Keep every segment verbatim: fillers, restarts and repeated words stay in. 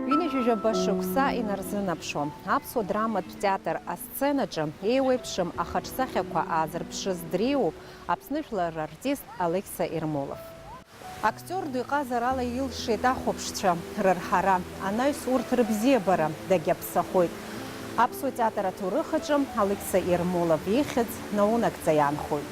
Ҩынҩажәижәаба шықәса инарзынаԥшуа, аԥсуа драматә театр асценаҿы еиуеиԥшым ахаҿсахьақәа аазырԥшыз дреиуоуп Аԥсны жәлар рартист Алықьса Ермолов. Актиор ду иҟазарала илшеит ахәаԥшцәа рырҳара, анаҩс урҭ рыбзиабара дагьаԥсахоит. Аԥсуа театр аҭоурых аҿы Алықьса Ермолов ихьӡ наунагӡа иаанхоит.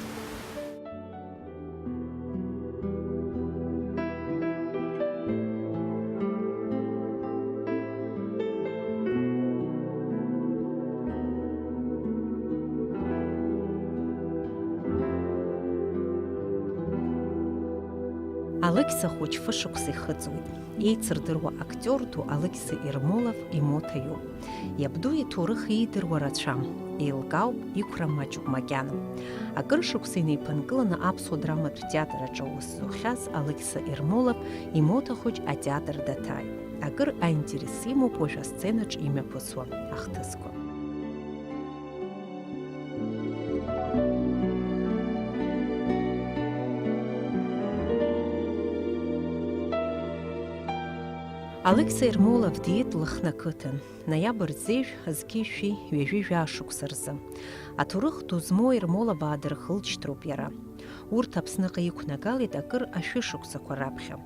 Алықьса хәыҷ фышықәса ихыҵуеит. Еицырдыруа актиор ду Алықьса Ермолов имоҭа иоуп. Иабду иҭоурых иидыруа рацәам, еилкаауп иқәра маҷуп макьана. Акыр шықәса инеиԥынкыланы аԥсуа драматә театр аҿы аус зухьаз Алықьса Ермолов имоҭа хәыҷ атеатр даҭааит. Акыр аинтерес имоуп уажә асценаҿ имҩаԥысуа ахҭысқәа. Алықьса Ермолов диит Лыхны ақыҭан, ноиабр зежә, зқьи жәшәи ҩажәи жәаа шықәса рзы. Аҭоурых ду змоу Ермолов аа дырхылҵшьҭроуп иара. Урҭ Аԥсныҟа иқәнагалеит акыр ашәышықәсақәа раԥхьа.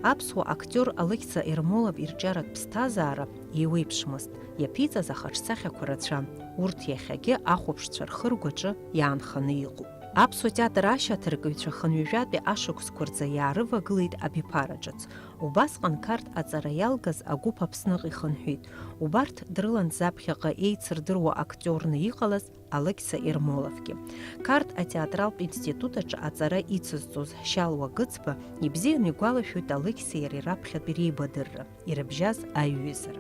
Аԥсуа актиор Алықьса Ермолов ирҿиаратә ԥсҭазаара еиуеиԥшмызт, иаԥиҵаз ахаҿсахьақәа рацәан, урҭ иахьагьы ахәаԥшцәа рхыргәаҿы иаанханы иҟоуп. Аԥсуа театр ашьаҭаркыҩцәа хынҩажәатәи ашықәсқәа рзы иаарывагылеит абиԥара ҿыц. Убасҟан Қарҭ аҵара иалгаз агәыԥ Аԥсныҟа ихынҳәит. Убарҭ дрылан заԥхьаҟа еицырдыруа актиорны иҟалаз Алықьса Ермоловгьы. Қарҭ атеатралтә институт аҿы аҵара ицызҵоз Шьалуа Гыцба ибзианы игәалашәоит Алықьсеи иареи раԥхьатәи реибадырра, ирыбжьаз аиҩызара.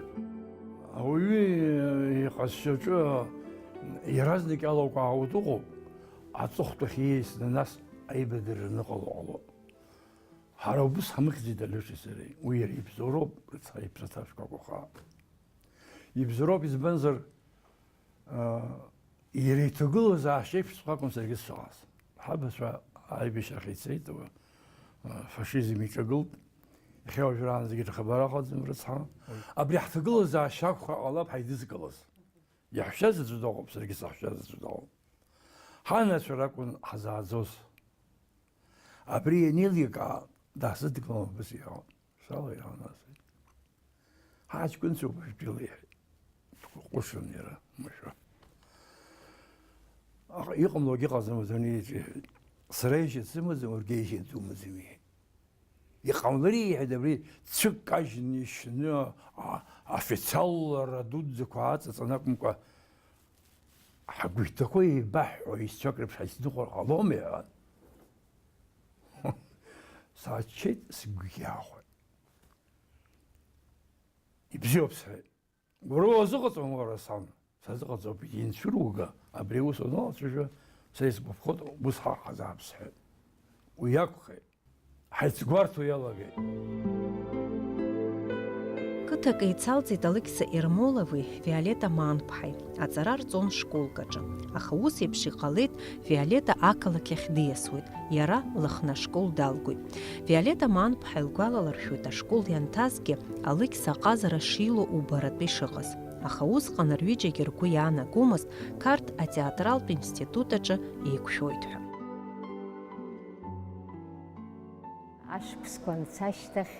Ауаҩы иҟазшьаҿы иаразнак иалакәаауа дыҟоуп, аҵыхәтәахь ииасны нас аибадырра аныҟало ҟало. Ҳара убыс ҳамыхьӡеит Алиошеи сареи. Уи иара ибзоуроуп, рыцҳа, иԥсаҭа шкәакәа хаа. Ибзоуроуп, избанзар, аа, иара иҭагылазаашьа еиԥшҵәҟьа акәын саргьы сшыҟаз. Ҳабацәа аибашьрахь ицеит, уа, аа, фашизм иҿагылт. Иахьа уажәраанӡагьы рхабар ыҟаӡам, рыцҳа. Уи абри ҳҭагылазаашьа акәхар ҟалап ҳаидызкылаз. Иаҳәшьа заҵәы дыҟоуп, саргьы саҳәшьа заҵәы дыҟоуп. Ҳанацәа ракәын ҳзааӡоз. Абри ианеиликаа, даҳзыдгылан убас иҳәон. Сала иаанасит. Ҳаҷкәынцәоуп уажәтәила, иҳәеит. Дҟәышын иара, мышәа. Аха иҟамлогь ыҟаӡам адунеиаҿ, иҳәеит. Сара еишьа дсымаӡам, уаргьы еишьа думаӡам, иҳәеит. Иҟамлари, иҳәеит, абри цәык кажьны ишьны, а-, официалла ара дуӡӡақәа аҵаҵаны акәымкәа, ҳгәышәҭақәа еибаҳҳәо, исцәак реиԥш ҳаицныҟәар ҟалома, иҳәан. Сааччеит, сгәгьы аахәеит. Ибзиоуп, сҳәеит. Уара уазыҟаҵом, уара, сан? Сазыҟаҵоуп, инцәыруга, абри аус уаналацәажәа, са исгәаԥхоит, ус ҳаҟазаап, сҳәеит. Уи акәхеит. Ҳаицгәарҭо иалагеит. Қыҭак еицалҵит Алықьса Ермолови Виолетта Маанԥҳаи, аҵара рҵон школк аҿы. Аха ус еиԥш иҟалеит, Виолетта ақалақь ахь диасуеит, иара Лыхны ашкол далгоит. Виолетта Маанԥҳа илгәалалыршәоит, ашкол ианҭазгьы, Алықьса аҟазара шилоу убаратәы ишыҟаз. Аха усҟан рҩыџьагьы ргәы иаанагомызт Қарҭ атеатралтә институт аҿы еиқәшәоит ҳәа. Ашықәсқәа анца ашьҭахь,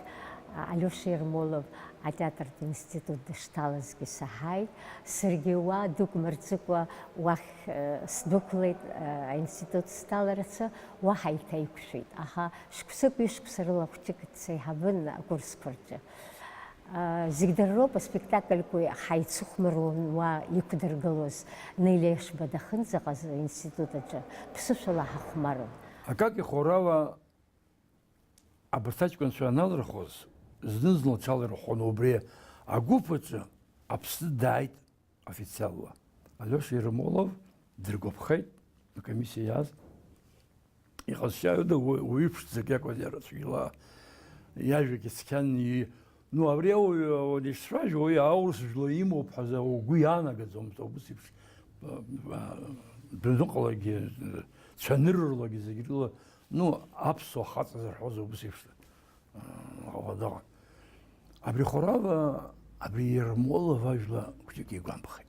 Алиоша Ермолов атеатртә институт дышҭалазгьы саҳаит. Саргьы уа дук мырҵыкәа уахь, э, сдәықәлеит, э, аинститут сҭаларацы, уа ҳаиҭаиқәшәеит. Аха шықәсык-ҩышықәса рыла хәҷык дсеиҳабын акурсқәа рҿы. Э, зегь дара роуп аспектакльқәа ҳаицыхәмаруан уа иқәдыргылоз. Нелли Ешба дахынӡаҟаз аинститут аҿы ԥсышәала ҳахәмарун. Акаки Хорава Абарҭ аҷкәынцәа аналырхуаз, зны-зынла рҽалархәон убри агәыԥ аҿы Аԥсны дааит официалла. Алиоша Ермолов дыргәаԥхеит, акомиссиа иааз. Иҟазшьа ҩыда уаҩы ԥшӡак иакәын иара цәгьала. Иажәагьы цқьан, и-, ну, абри ауаҩы, ауаҩы ишцәажәо, уи аурыс жәла имоуп ҳәа угәы иаанагаӡомызт, убыс еиԥш, а, а, дәаныҟалагьы, цәанырралагьы зегь рыла Ну, аԥсуа хаҵа зырҳәоз убыс еиԥш, э, ауадаҟан. Абри Хәарава, абри Ермолов ажәла хәҷык игәамԥхеит.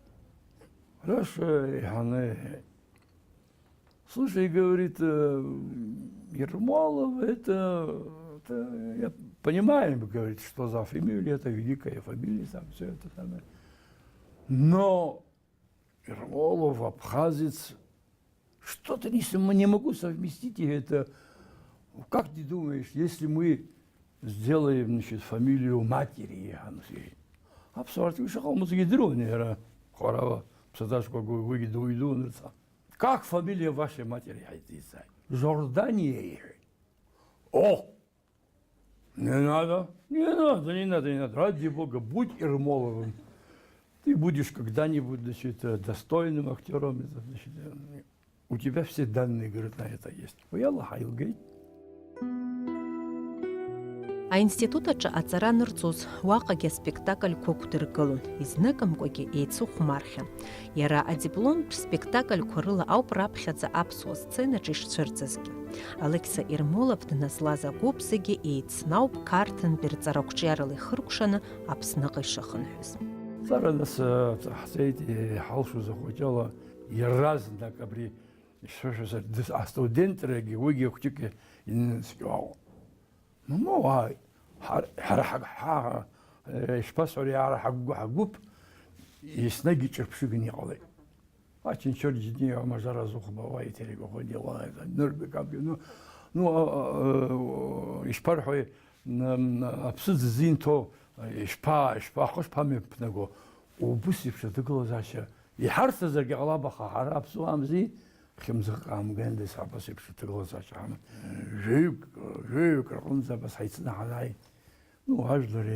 Раша иҳаны иҳәеит. Слушай, говорит, э, Ермолов, это, это, я понимаю, говорит, что за фамилия, это великая фамилия, там все это самое. Но Ермолов, абхазец, что-то не, см- не могу совместить я это. Как ты думаешь, если мы сделаем, значит, фамилию матери, а, ну, си-, аԥсуарҭ уи шыҟамызгьы идыруан иара, Хәарава, ԥсаҭашқәа гу-, уигьы ду-, идуан рыца. Как фамилия вашей матери, ҳаиҵеицааит. Жорданиа, иҳәеит. О! Не надо, не надо, не надо, не надо. Ради Бога, будь Ермоловым. Ты будешь когда-нибудь, значит, э, достойным актёром. Это, значит, э, у тебя все данные, говорит, на это есть. Уи ала ҳаилгеит. Аинститут аҿы аҵара анырҵоз, уаҟагьы аспектакльқәа ықәдыргылон, изныкымкәагьы еицыхәмархьан. Иара адипломтә спектакльқәа рыла ауп раԥхьаӡа аԥсуа сценаҿы ишцәырҵызгьы. Алықьса Ермолов дназлаз агәыԥ зегьы еицны ауп Қарҭынтәи рҵарақәҿиарала ихыркәшаны Аԥсныҟа ишахынҳәыз. Ҵара нас, э, ҳцеит, иҳалшоз ахәыҷала иаразнак абри ишышәоз астудентрагьы уигьы хәҷык инынаскьо ауп. Мамоу, ааи, ҳар-, ҳара ҳаг-, ҳа-, э, ишԥасҳәари, ара ҳагәгәы ҳагәыԥ, еснагь иҿырԥшыганы иҟалеит. Очинчор џьениа мажара зыхәба уа иҭеигәаҟы дела, это, нырбеи капки, ну, ну, а, а, э, ишԥарҳәои, м, аԥсыӡ зинҭо, ишԥа-, ишԥа-, ахы шԥамҩаԥнаго, убыс еиԥш аҭагылазаашьа иҳарҭазаргьы ҟалап, аха ҳара аԥсуаамзи, хьымӡӷ аамгандаз абас еиԥш аҭагылазаашьа ҳаман. Жәаҩык, жәаҩык рҟынӡа абас ҳаицны ҳанааи, ну, ажәлар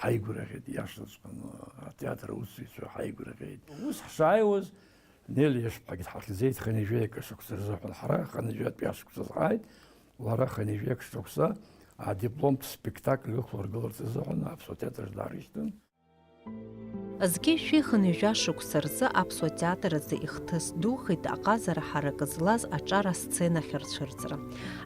ҳаигәырӷьеит, иашаҵәҟьаны, атеатр аусзуҩцәа ҳаигәырӷьеит. Ус ҳшааиуаз, Нели Ешԥҳагьы дҳахьӡеит, хынҩажәаҩык шықәса рзыҳәан ҳара хынҩажәатәи ашықәса азы ҳааит, лара хынҩажәаҩык шықәса адипломтә спектакль ықәлыргыларц азыҳәан аԥсуа театр даарышьҭын. Зқьи жәшәи хынҩажәа шықәса рзы аԥсуа театр азы ихҭыс духеит аҟазара ҳаракы злаз аҿар асценахь рцәырҵра.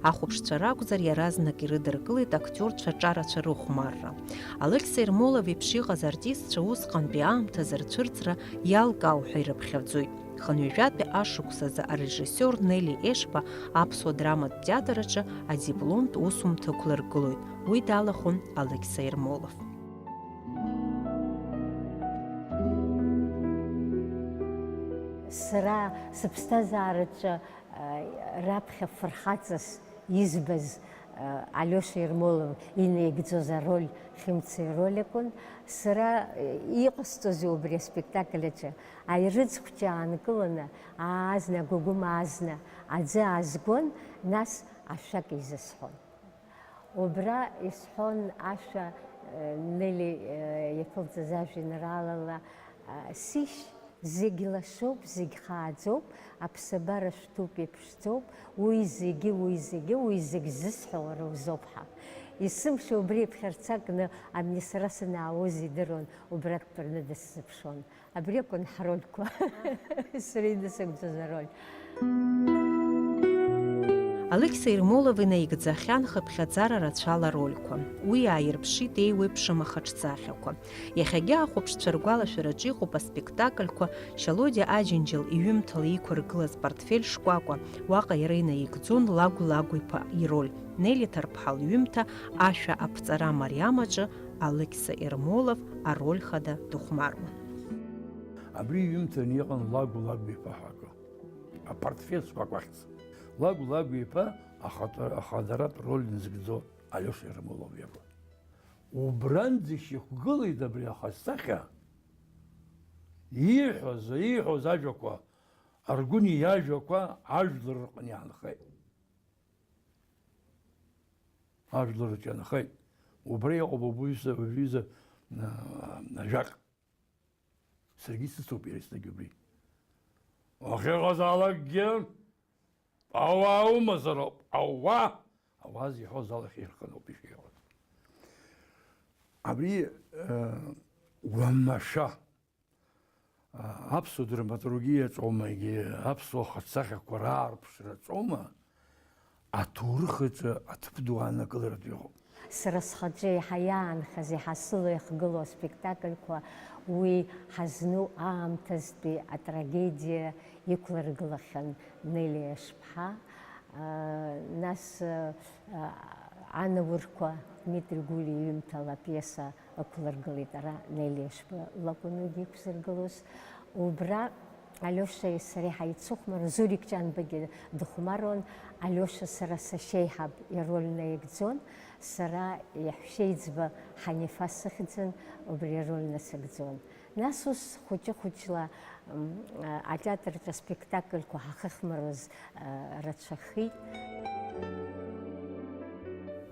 Ахәаԥшцәа ракәзар, иаразнак ирыдыркылеит актиорцәа аҿарацәа рыхәмарра. Алықьса Ермолов иеиԥш иҟаз артистцәа усҟантәи аамҭазы рцәырҵра иалкаау ҳәа ирыԥхьаӡоит. Хынҩажәатәи ашықәсазы арежиссиор Нели Ешба аԥсуа драматә театр аҿы адипломтә усумҭа ықәлыргылоит. Уи далахәын Алықьса Ермолов. Сара сыԥсҭазаараҿы, а, раԥхьа фырхаҵас избаз, а, Алиоша Ермолов инаигӡоз ароль Хьымца ироль акәын. Сара, а, иҟасҵозеи убри аспектакль аҿы? Аирыӡ хәҷы аанкыланы, аазна, агәыгәым аазна аӡы аазгон, нас ашәак изысҳәон. Убра исҳәон ашәа, э, Нели, э, иаԥылҵаз ажәеинраалала, э, сишь, зегь лашоуп, зегь хааӡоуп, аԥсабара шәҭуп, иԥшӡоуп, уи зегьы, уи зегьы, уи зегь зысҳәо уара узоуп ҳәа. Есымша убри иԥхьарца кны ани сара санаауаз идыруан, убра дтәаны дысзыԥшуан. Абри акәын ҳрольқәа. Сара инасыгӡоз ароль. Алықьса Ермолов инаигӡахьан хыԥхьаӡара рацәала арольқәа. Уи ааирԥшит еиуеиԥшым ахаҿсахьақәа. Иахьагьы ахәаԥшцәа ргәалашәараҿы иҟоуп аспектакльқәа, Шьалодиа Аџьынџьал иҩымҭала иқәыргылаз Портфель шкәакәа, уаҟа иара инаигӡон Лагә Лагә-иԥа ироль, Нели Ҭарԥҳа лҩымҭа Ашәа аԥҵара мариам аҿы Алықьса Ермолов ароль хада дыхәмаруан. Абри иҩымҭаны иҟан Лагә Лагә-иԥа ҳәа акы, апортфель шкәакәахьӡ. Лагә Лагә-иԥа ахатә-, ахадаратә роль нзыгӡо Алиоша Ермолов иакәын. Убранӡа ишьақәгылеит абри ахаҿсахьа, ииҳәоз, ииҳәоз ажәақәа, Аргәыни иажәақәа ажәлар рҟны иаанхеит. Ажәлар рҿы иаанхеит. Убра иҟоуп убри изы, убри изы, а, ажәак. Саргьы исыцуп иара еснагь убри. Уахьыҟазаалакгьы ауаа умазароуп, ауаа! Ауаа зиҳәоз ала ихы ирхын ауп ишиҳәоз. Абри, э, уамашәа, а, аԥсуа драматургиаҿоума, егьи аԥсуа хаҿсахьақәа раарԥшраҿоума, Аҭоурых аҿы аҭыԥ ду ааннакыларатә иҟоуп. Сара схаҿы еиҳа иаанхаз, еиҳа сыла ихгылоу аспектакльқәа, уи ҳазну аамҭазтәи атрагедиа иқәлыргылахьан Нелли Ешԥҳа, нас анаурқәа, Дмитри Гәлиа иҩымҭала апиеса ықәлыргылеит ара Нелли Ешба лакәын уигьы иқәзыргылоз. Убра Алиошеи сареи ҳаицыхәмаруан, Зурик Ҷанбагьы дыхәмаруан, Алиоша сара сашьеиҳаб ироль наигӡон, сара иаҳәшьеиӡба Ҳанифа сыхьӡын, убри ироль насыгӡон. Нас ус хәыҷы-хәыҷла, м, атеатрҿы аспектакльқәа ҳахыхмаруаз, а, рацәахеит.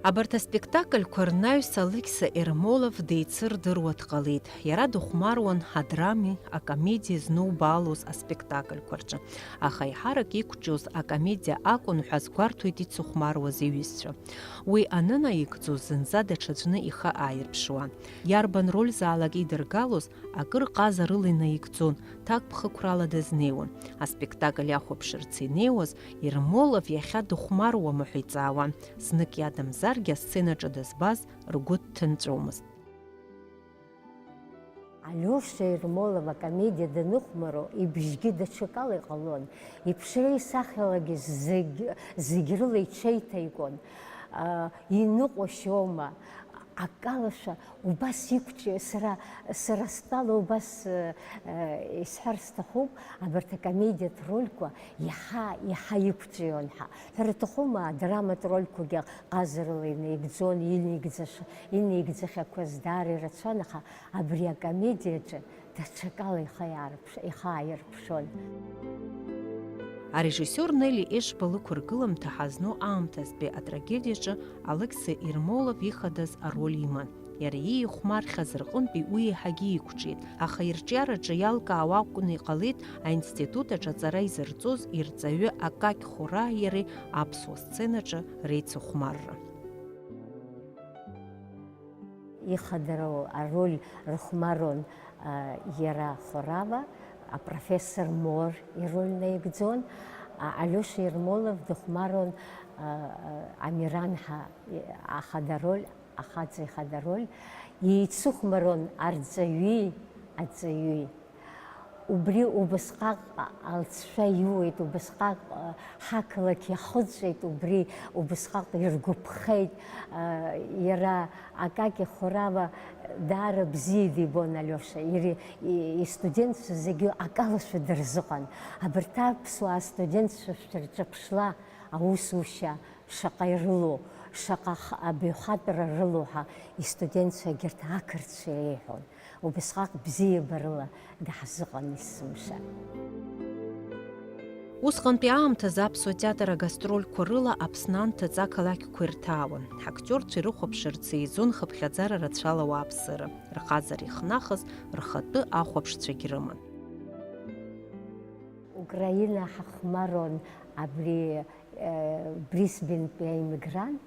Абарҭ аспектакльқәа рнаҩс Алықьса Ермолов деицырдыруа дҟалеит. Иара дыхәмаруан адрамеи акомедиеи знубаалоз аспектакльқәа рҿы, аха еиҳарак иқәҿиоз акомедиа акәын ҳәа азгәарҭоит ицыхәмаруаз иҩызцәа. Уи анынаигӡоз зынӡа даҽаӡәны ихы ааирԥшуан. Иарбан рользаалак идыргалоз, акыр ҟазарыла инаигӡон, ҭакԥхықәрала дазнеиуан. Аспектакль иахәаԥшырц инеиуаз, Ермолов иахьа дыхәмаруама ҳәа иҵаауан, знык иадамзаргьы асценаҿы дызбаз ргәы дҭынҵәомызт. Алиоша Ермолов акомедиа даныхәмаруа, ибжьгьы даҽакала иҟалон, иԥшреи исахьалагьы зегь, зегь рыла иҽеиҭаикуан. А, иныҟәашьома, акалашәа убас иқәҿио, сара, сара стәала убас, э, э, исҳәар сҭахуп, абарҭ акомедиатә рольқәа иаҳа, иаҳа иқәҿион ҳәа. Ҳәара аҭахума, адраматә рольқәагьы ҟазарыла инаигӡон, инаигӡаш-, инаигӡахьақәаз даара ирацәан, аха абри акомедиаҿы даҽакала ихы иаарԥш-, ихы ааирԥшуан. Арежиссиор Нелли Ешба лықәыргыламҭа ҳазну аамҭазтәи атрагедиаҿы Алықьса Ермолов ихадаз ароль иман. Иара иихәмархьаз рҟынтәи уи еиҳагьы иқәҿиеит, аха ирҿиараҿы иалкаауа акәны иҟалеит аинститут аҿы аҵара изырҵоз ирҵаҩы Акакь Хәыраа иареи аԥсуа сценаҿы реицыхәмарра. Ихадароу ароль рыхәмарон, а, иара Хәыраа, апрофессор Мор ироль наигӡон, а, Алиоша Ермолов дыхәмарон, а, а, Амиран ҳәа, и-, ахада роль, ахаҵа ихада роль, еицыхәмарон арҵаҩи аҵаҩи. Убри убысҟак алҵшәа иуеит, убысҟак, а, ҳақалақь иахыҵәеит, убри убысҟак иргәаԥхеит. А, иара Акакь Хәыраа даара бзиа дибон Алиоша. Ири-, и-, истудентцәа зегьы акалашәа дырзыҟан. Абарҭ аԥсуаа студентцәа шәырҿаԥшла, аусушьа шаҟа ирылоу, шаҟа х-, абаҩхатәра рылоу ҳәа истудентцәа егьырҭ ақырҭцәа иреиҳәон. Убысҟак бзиабарыла даҳзыҟан есымша. Усҟантәи аамҭазы аԥсуа театр агастрольқәа рыла Аԥсны анҭыҵ ақалақьқәа ирҭаауан. Ҳактиорцәа ирыхәаԥшырц еизон хыԥхьаӡара рацәала ауааԥсыра, рҟазара ихнахыз, рхатәы ахәаԥшцәагь рыман. Украина ҳахәмарон абри, э, Брисбентәи аиммигрант.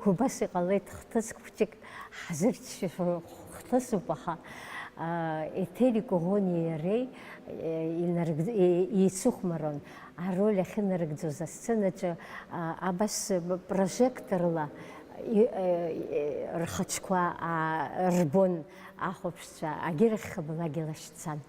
Убас иҟалеит, хҭыск хәҷык ҳзырччо хҭысуп, аха, а, Еҭери Коӷониеи иареи, е, инаргӡ-, е, еицыхәмарон, ароль ахьынарыгӡоз асценаҿы, а, абас, б-, прожекторла, и-, е, е, рхаҿқәа, а, рбон ахәаԥшцәа, агьырахь хабалак илашьцан.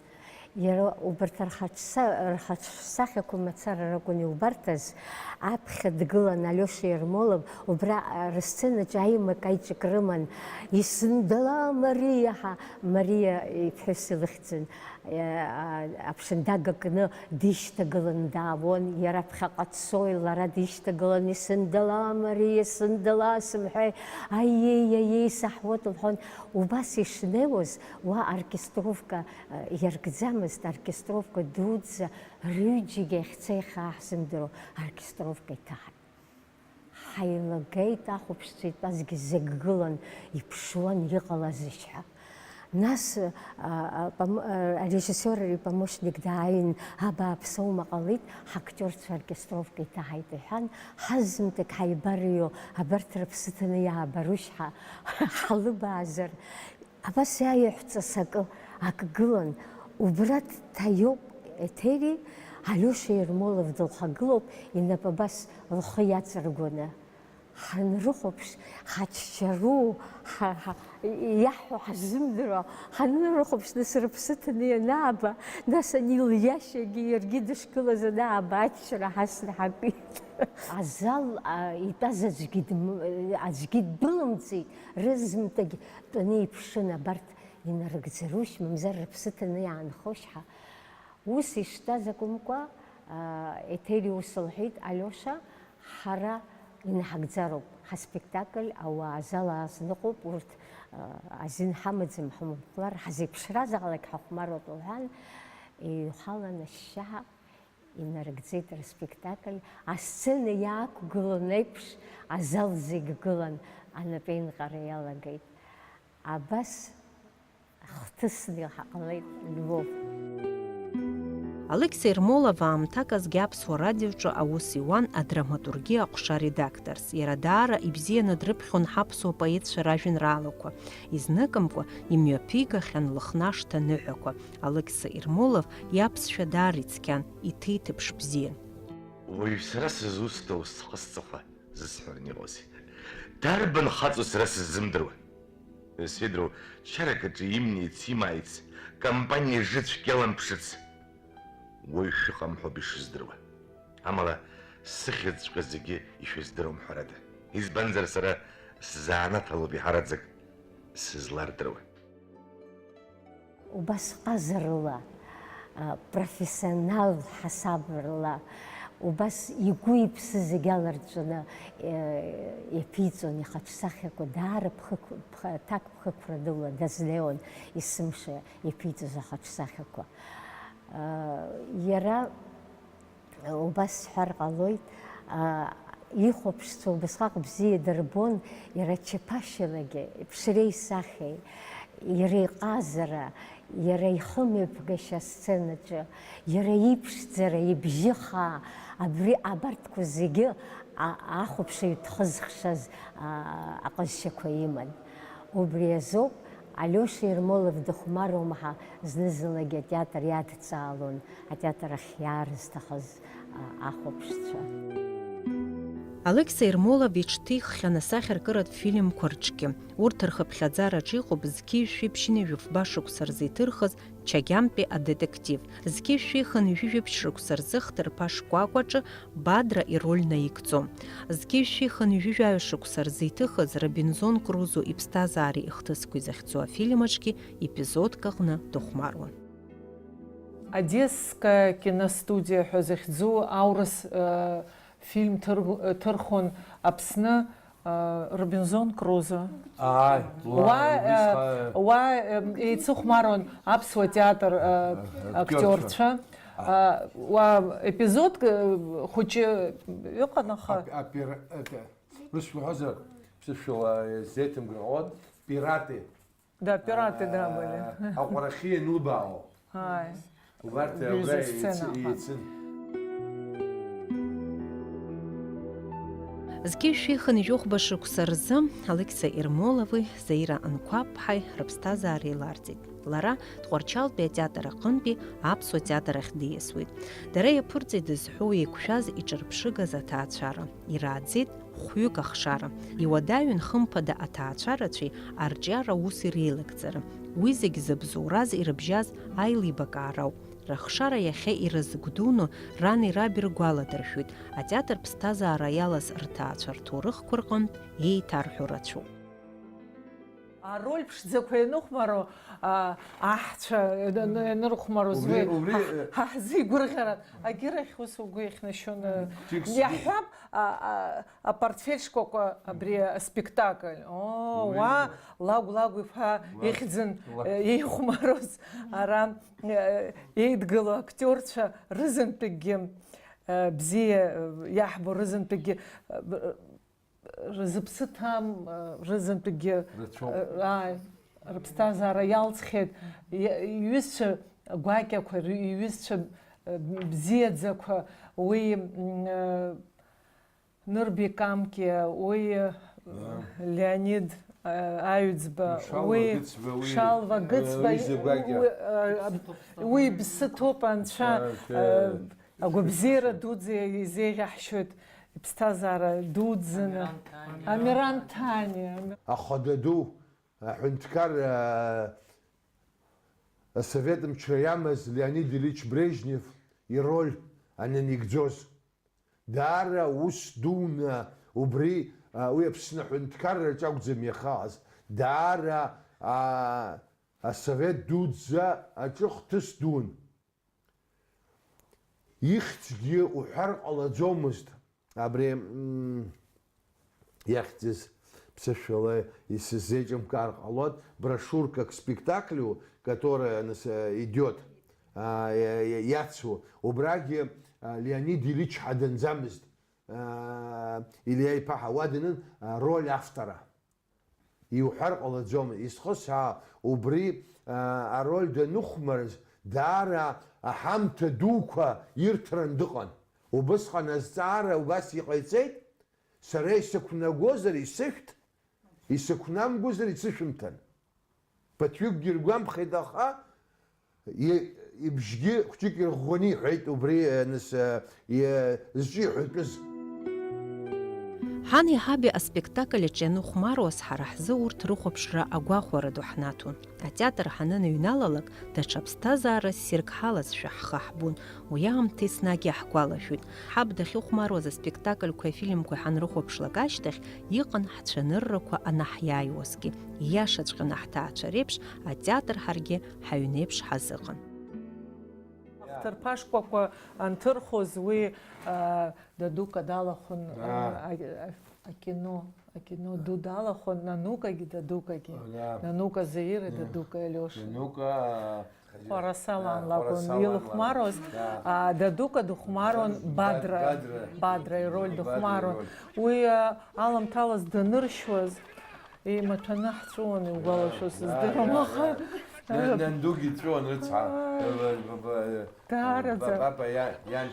Иара убарҭ рхаҿса-, рхаҿсахьақәа мацара ракәын иубарҭаз, аԥхьа дгылан Алиоша Ермолов, убра, а, рысценаҿы аимак-аиҿак рыман, Исындала Мариа ҳәа, Мариа иԥҳәыс илыхьӡын, а, а, аԥшындага кны дишьҭагылан даауан, иара аԥхьаҟа дцои, лара дишьҭагылан, Исындала Мариа, Исындала сымҳәеи, аиеи, аиеи, саҳуеит лҳәон, убас ишнеиуаз, уа оркестровка, Иаркӡамызт, оркестровка дуӡӡа, рҩыџьегьы ахьца иахьааҳзымдыруа оркестровка иҭаҳаит. Ҳаилагеит, ахәаԥшцәа итәазгьы зегь гылан, иԥшуан, иҟалазеишь ҳәа. Нас, а, а, пом-, а, арежиссиор ипомощник дааин, абааԥсоума ҟалеит, ҳактиорцәа оркестровка иҭаҳаит, иҳәан, ҳазымҭак ҳаибарыҩуа, абарҭ рыԥсы ҭаны иаабарушь ҳәа ҳлыбаазар, Абас иааиҳәҵас акы, акы гылан, убра дҭаиоуп Еҭери, Алиоша Ермолов дылхагылоуп, инапы абас лхы иаҵаргәаны. Ҳанрыхәаԥш, ҳаччару, ҳа, ҳа, иаҳҳәо ҳаззымдыруа, ҳанрыхәаԥш, нас рыԥсы ҭаны ианааба, нас ани лиашьагьы иаргьы дышгылаз анааба, аччара ҳасны ҳакит. Азал, а, итәаз аӡәгьы дм-, аӡәгьы ддәылымҵит, рызынтәык тәаны иԥшын, абарҭ инарыгӡарушь, мамзар рыԥсы ҭаны иаанхошь ҳәа. Ус иштәаз акәымкәа, а, Еҭери ус лҳәеит, Алиоша, ҳара инаҳагӡароуп, ҳаспектакль ауаа азал аазныҟәоуп, урҭ, а, азин ҳамаӡам, ҳамхәмар, ҳазеиԥшразаалак ҳахәмаруеит, лҳәан, иҩхалан ашьшьыҳәа инарыгӡеит рыспектакль, асцена иаақәгылан еиԥш, азал зегь гылан, анапеинҟьара иалагеит. Абас хҭысны иҟалеит Львов. Алықьса Ермолов аамҭак азгьы Аԥсуа радиоҿы аус иуан адраматургиа аҟәша редакторс. Иара даара ибзианы дрыԥхьон ҳаԥсуа поетцәа ражәеинраалақәа. Изныкымкәа имҩаԥигахьан лыхнашҭа ныҳәақәа. Алықьса Ермолов иаԥсшәа даара ицқьан, иҭеиҭыԥш бзиан. Уажә сара сызусҭоу схы-сҵыхәа зысҳәараны иҟоузеи? Дарбан хаҵоу сара сыззымдыруа? Сеидроу, чарак аҿы имнеиц, имааиц, компаниа жы цәгьаламԥшыц уаҩ шәыҟам ҳәоуп ишыздыруа. Амала, сыхьӡҵәҟьа зегьы ишәыздыруам, ҳәарада. Избанзар, сара сзанааҭ алоуп еиҳараӡак сызлардыруа. Убас ҟазарыла, а, профессионал ҳасабрыла, убас игәы-иԥсы зегь аларҵәаны, э, иаԥиҵон ихаҿсахьақәа, даара ԥхықә-, ԥх-, аҭак ԥхықәрада ла дазнеиуан есымша иаԥиҵоз ахаҿсахьақәа. А, иара Убас сҳәар ҟалоит, аа, ихәаԥшцәа убасҟак бзиа дырбон, иара чаԥашьалагьы, иԥшреи исахьеи, иара иҟазара, иара ихымҩаԥгашьа асценаҿы, иара иԥшӡара, ибжьы хаа, абри, абарҭқәа зегьы а-, ахәаԥшыҩ дхызхшаз, аа, аҟазшьақәа иман. Убри азоуп Алиоша Ермолов дыхәмаруама ҳәа зны-зынлагьы атеатр иадҵаалон, атеатр ахь иаар зҭахыз, а, ахәаԥшцәа. Алықьса Ермолов иҽҭиххьан асахьаркыратә фильмқәа рҿгьы. Урҭ рхыԥхьаӡараҿ иҟоуп зқьи жәшәи ԥшьынҩажәи фба шықәса рзы иҭырхыз Чагьамтәи адетектив. Зқьи жәшәи хынҩажәи жәибжь шықәса рзы Хҭырԥа шкәакәаҿы Бадра ироль наигӡо. Зқьи жәшәи хынҩажәи жәаҩа шықәса рзы иҭыхыз Робинзон Крузо иԥсҭазаареи ихҭысқәеи захьӡу афильм аҿгьы епизодк аҟны дыхәмаруан. Одесская киностудия ҳәа захьӡу аурыс, э, фильм ҭыр-, ҭырхон Аԥсны, э, Робинзон Крузо. Ааи, уа, уа, э, убысҟа, уа, э, еицыхәмаруан аԥсуа театр, э, актиорцәа. Актиорцәа. А, уа, епизодк, э, хәыҷы ыҟан, аха. Ап-, опера-, это, рышәлҳәозар, ԥсышәала изеиҭымгәаҟьон, пираты. Да, пираты, да, были. Аҟәарахьы ианылбаауа. Ааи. Убарҭ абра еицын. Зқьи жәшәи хынҩажәи жәохәба шықәса рзы Алықьса Ермолови Заира Анқәабԥҳаи рыԥсҭазаара еиларҵеит. Лара Тҟәарчалтәи атеатр аҟынтәи аԥсуа театр ахь диасуеит. Дара иаԥырҵеит дызҳәоу еиқәшәаз иҿырԥшыгаз аҭаацәара. Ирааӡеит хәҩык ахшара. Иуадаҩын хымԥада аҭаацәарацәеи арҿиара ус иреилагӡара. Уи зегь зыбзоураз ирыбжьаз аилибакаара ауп. Рыхшара иахьа ирызгәдуны рани раби ргәаладыршәоит, атеатр ԥсҭазаара иалаз рҭаацәа рҭоурыхқәа рҟынтә еиҭарҳәо рацәоуп. Ароль ԥшӡақәа ианырхәмаруа, а, аҳцәа иан-, ианырхәмаруа убри, зуеи, убри, ҳа, э, ҳа ҳзы игәырӷьаран, агьырахь ус угәы иахьнашьон, э, Џьыкс-, иаҳҳәап, а, а, апартфель шкәакәа абри аспектакль. О, уи уа, Лакә Лакә иԥа лакә, ихьӡын, лакә, э, еихәмаруаз ара, э, еидгыло актиорцәа рызынтәыкгьы, э, бзиа, э, иаҳбо рызынтәыкгьы, э, рзыԥсы ҭам, э, рызынтәыкгьы, рацәоуп, э, ааи, рыԥсҭазаара иалҵхьеит, и-, иҩызцәа гәакьақәа, ри-, иҩызцәа, э, бзиаӡақәа, уи, м, э, Нырби Камкиа, уи, э, Леонид, э, Аҩӡба, Шалва уи Гыцба, уи, Шалва, э, Гыцба, уи зегь гәакьа, уи, э, уи иԥсы ҭоуп анцәа, э, э, Агәабзиара дуӡӡа изеиӷьаҳшьоит иԥсҭазаара дуӡӡаны. Амиран Ҭаниа. Амиран Ҭаниа. Ахада ду, аҳәынҭқар, а, асовет мчра иамаз Леонид Ильич Брежнев ироль ананигӡоз. Даара ус дуны убри, а, уи Аԥсны аҳәынҭқарраҿы акәӡам иахьыҟаз. Даара, а, асовет дуӡӡа аҿы хҭыс дуун. Ихьӡгьы уҳәар ҟалаӡомызт. Абри, м, иахьӡыз ԥсышәала исызеиҿымкаар ҟалоит, брошюркак спектаклю, которая нас, э, идёт, а, э, э, иацу, убрагьы, а, Леонид Ильич ҳаданӡамызт, а, Илиа иԥа ҳауаданын, а, роль автора. Иуҳәар ҟалаӡом, исхысҳәаа, убри, а, ароль даныхәмарыз, даара аҳамҭа дуқәа ирҭаран дыҟан. Убысҟан азҵаара убас иҟаиҵеит, сара исықәнагозар исышәҭ, исықәнамгозар исышәымҭан. Ԥыҭҩыкгьы ргәамԥхеит, аха, и-, ибжьгьы хәҷык ирӷәӷәаны иҳәеит убри, э, нас, э, и-, зҿы иҳәатәыз. Ҳани ҳаби аспектакль аҿы ианыхәмаруаз, ҳара ҳзы урҭ рыхәаԥшра агәахәара ду ҳнаҭон. Атеатр ҳаныҩналалак, даҽа ԥсҭазаара ссирк ҳалазшәа ҳхы ҳбон, уи аамҭа еснагь иаҳгәалашәоит. Ҳаб дахьыхәмаруаз аспектакльқәеи афильмқәеи ҳанрыхәаԥшлак ашьҭахь, иҟан ҳцәаныррақәа анаҳиааиуазгьы. Ииашаҵәҟьаны ҳҭаацәа реиԥш, атеатр ҳаргьы ҳаҩнеиԥш ҳазыҟан. Ахҭырԥа шкәакәа анҭырхоз уи, а, дадука далахәын, а, а, а, акино, акино ду далахәын, Нанукагьы дадукагьы. Нанука Заира, дадука Алиоша. Нанука, а, Хәарасалан лакәын илыхәмаруаз. А, дадука дыхәмаруан Бадра. Бадра ироль дыхәмаруан. Уи, а, аламҭалаз даныршьуаз, имаҭәаны ҳҵәуон, иугәалашәо сыздыруам, аха. Нан-, нандугьы дҵәуон, рыцҳа. Даараӡа. Ба-, баба иа-, иан.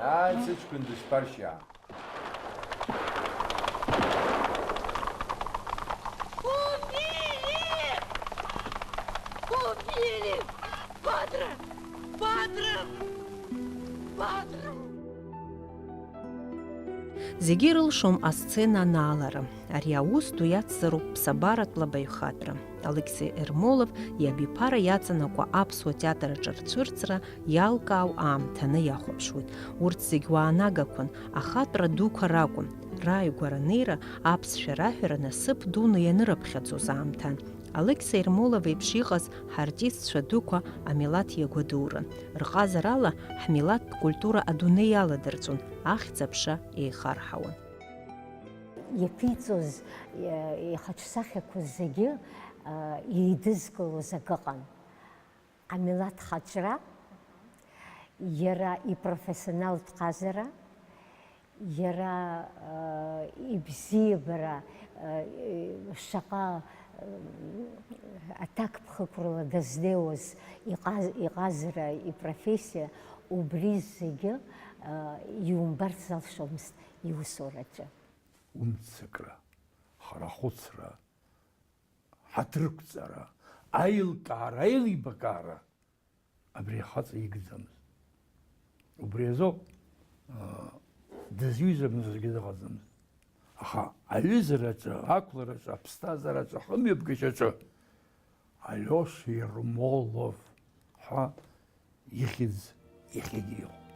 Аа, сыҷкәын дышԥаршьа. Убили! Убили! Бадра! Бадра! Бадра! Зегьы ирылшом асцена анаалара. Ари аус ду иацзароуп ԥсабаратә лабаҩхатәра. Алықьсеи Ермолов иабиԥара иаҵанакуа аԥсуа театр аҿы рцәырҵра иалкаау аамҭаны иахәаԥшуеит. Урҭ зегь уаанагақәан, ахатәра дуқәа ракәын. Рааигәара анеира аԥсшәа раҳәара насыԥ дуны ианырыԥхьаӡоз аамҭан. Алықьса Ермолов еиԥш иҟаз ҳартистцәа дуқәа амилаҭ иагәадуран. Рҟазарала ҳмилаҭтә культура адунеи иаладырҵон, ахьӡ-аԥша еихарҳауан. Иаԥиҵоз, ихаҿсахьақәоз зегьы, а, еидызкылоз акы ыҟан. Амилаҭ хаҿра, иара ипрофессионалтә ҟазара, иара, а, ибзиабара, а, шаҟа, а, аҭакԥхықәрала дазнеиуаз иҟаз-, иҟазара, ипрофессиа, убри зегьы, а, иумбарц залшомызт иусураҿы. Умццакра, харахәыцра, ҳаҭырқәҵара, аилкаара, аилибакаара абри ахаҵа игӡамызт. Убри азоуп, аа, дызҩызам аӡәгьы дыҟаӡамызт. Аха аҩызараҿы, ақәлараҿы, аԥсҭазаараҿы, ахымҩаԥгашьаҿы Алиоша Ермолов ҳәа ихьӡ иахьагьы иҟоуп.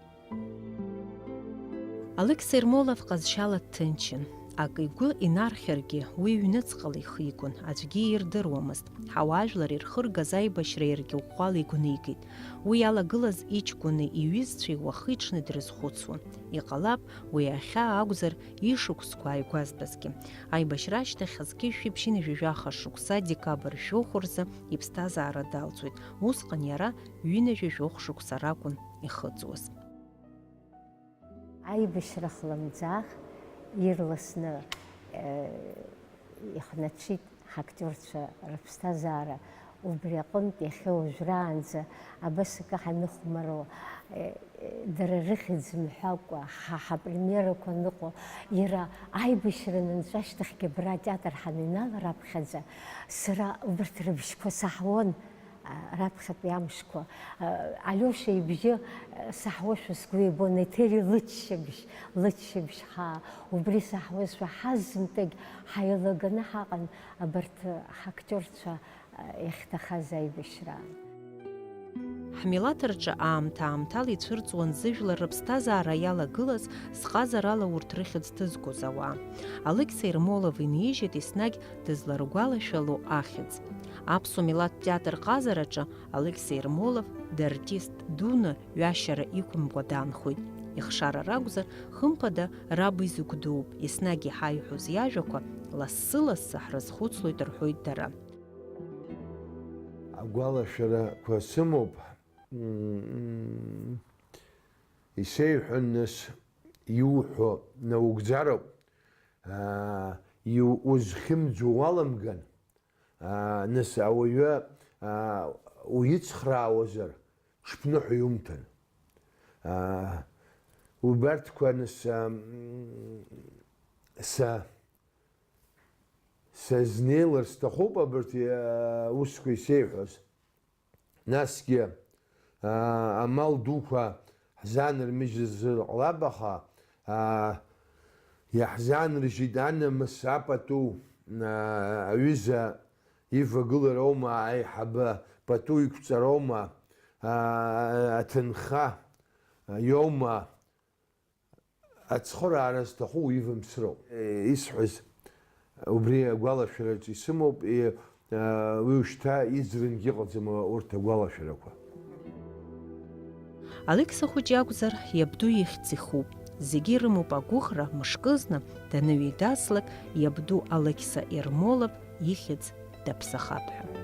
Алықьса Ермолов ҟазшьала дҭынчын. Акы игәы инархьыргьы, уи ҩныҵҟала ихигон, аӡәгьы ирдыруамызт. Ҳауаажәлар ирхыргаз аибашьра иаргьы ӷәӷәала игәнигеит. Уи иалагылаз иҷкәыни иҩызцәеи уахи-ҽни дрызхәыцуан. Иҟалап, уи ахьаа акәзар, ишықәсқәа ааигәазтәызгьы. Аибашьра ашьҭахь зқьи жәшәи ԥшьынҩажәи жәаха шықәса декабр жәохә рзы иԥсҭазаара далҵуеит. Усҟан иара ҩынҩажәи жәохә шықәса ракәын ихыҵуаз. Аибашьра хлымӡаах ирласны, э, ихнаҽит ҳактиорцәа рыԥсҭазаара. Убри аҟынтә иахьа уажәраанӡа абас акы ҳаныхәмаруа, э, дара рыхьӡ мҳәакәа, ҳа ҳапремиерақәа аныҟоу, иара аибашьра анынҵәа ашьҭахьгьы абра атеатр ҳаныҩнала раԥхьаӡа, сара убарҭ рыбжьқәа саҳауан. Раԥхьатәи амшқәа, Алиоша ибжьы саҳуашәа сгәы ибон, Еҭери лыччабжь, лыччабжь хаа. Убри саҳуазшәа ҳазынтәык ҳаилаганы ҳаҟан абарҭ ҳактиорцәа иахьҭахаз аибашьра. Ҳмилаҭ рҿы аамҭа-аамҭала ицәырҵуан зыжәлар рыԥсҭазаара иалагылаз зҟазарала урҭ рыхьӡ ҭызгоз ауаа. Алықьса Ермолов инижьит еснагь дызларгәалашәало ахьӡ. Аԥсуа милаҭтә театр ҟазараҿы Алықьса Ермолов дартист дуны ҩашьара иқәымкәа даанхоит. Ихшара ракәзар, хымԥада, раб изықәдууп, еснагь иҳаиҳәоз иажәақәа лассы-лассы ҳрызхәыцлоит рҳәоит дара. Агәалашәарақәа сымоуп, мм, исеиҳәон, нас, иуҳәо наугӡароуп, аа, иу-, узхьымӡо уаламган, аа, нас, ауаҩы, аа, уицхраауазар, ҽԥныҳәа иумҭан. Аа, убарҭқәа, нас, ам, са сазнеилар сҭахуп абарҭ, аа, усқәа исеиҳәоз. Насгьы, аа, амал дуқәа ҳзаанырмыжьызар ҟалап, аха, аа, иаҳзаанрыжьит анамыс апату, аа, аҩыза ивагылароума, аиҳабы пату иқәҵароума, аа, аҭынха иоума, ацхыраара зҭаху уивымсроуп. Исҳәаз убри агәалашәараҿы исымоуп, и-, уи ушьҭа иӡрынгьы ыҟаӡам урҭ агәалашәарақәа. Алықьса хәыҷ иакәзар, иабду ихьӡ ихуп. Зегьы ирымоуп агәыӷра, мышкызны даныҩеидаслак, иабду Алықьса Ермолов ихьӡ даԥсахап ҳәа.